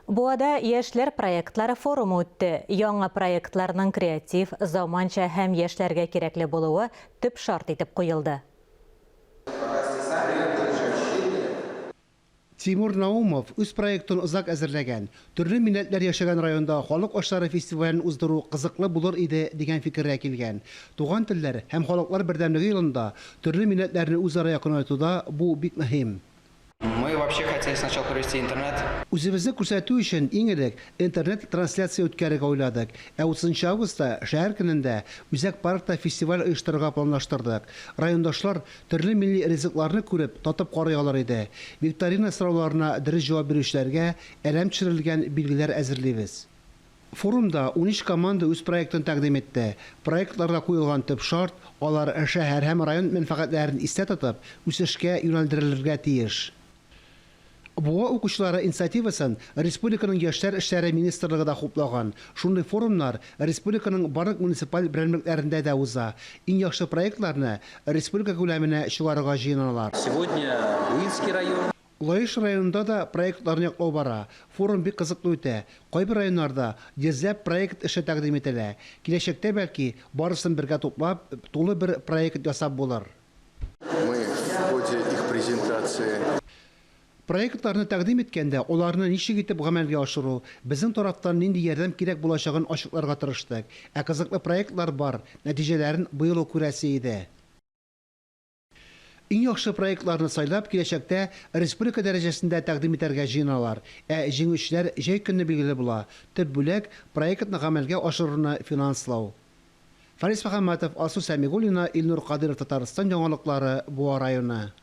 Буада яшьләр проектлары форумы үтте. Яңа проектларның креатив, заманча һәм яшьләргә кирәкле булуы төп шарт итеп куелды. Тимур Наумов үз проектын озак әзерләгән. Төрле милләтләр яшәгән районда халык ашлары фестивален уздыру кызыклы булыр иде, дигән фикергә килгән. Туган телләр һәм халыклар бердәмлеге елында төрле милләтләрне үзара якынайтуда бу бик мөһим. Мы вообще хотели сначала провести интернет. Үзебезне күрсәтү өчен, иң элек, интернет-трансляция үткәрергә уйладык. Ә утызынчы августта, Шәһәр көнендә, Үзәк паркта фестиваль оештырырга планлаштырдык. Райондашлар төрле милли ризыкларны күреп, татып карый алыр иде. Викторина сорауларына дөрес җавап бирүчеләргә әләм төшерелгән билгеләр әзерлибез. Форумда 13 команда үз проектын тәкъдим итте. Проектларга куелган төп шарт, алар шәһәр һәм район мәнфәгатьләрен истә тотып, үсешкә юнәлдерелергә тиеш. Буа укучылары инициативасын республиканың Яшьләр эшләре министрлыгы да хуплаган. Шундый форумнар республиканың барлык муниципаль берәмлекләрендә дә уза. Иң яхшы проектларны республика күләменә чыгарырга җыеналар. Сегодня Буинский район. Лаеш районында да проектларны яклау бара. Форум бик кызыклы үтә. Кайбер районнарда йөзләп проект эше тәкъдим ителә. Киләчәктә, бәлки, барысын бергә туплап, тулы бер проект ясап булыр. Мы в ходе их презентации. Проектларны тәкъдим иткәндә, аларны ничек итеп гамәлгә ашыру, безнең тарафтан нинди ярдәм кирәк булачагын ачыкларга тырыштык. Ә кызыклы проектлар бар, нәтиҗәләрен быел ук күрәсе иде. Иң яхшы проектларны сайлап, киләчәктә республика дәрәҗәсендә тәкъдим итәргә җыеналар. Ә җиңүчеләр җәй көнне билгеле була. Төп бүләк, проектны гамәлгә ашыруны финанслау. Фарис Мөхәммәтов, Алсу Сәмигуллина, Илнур Кадыйров Татарстан яңалыклары, Буа районы.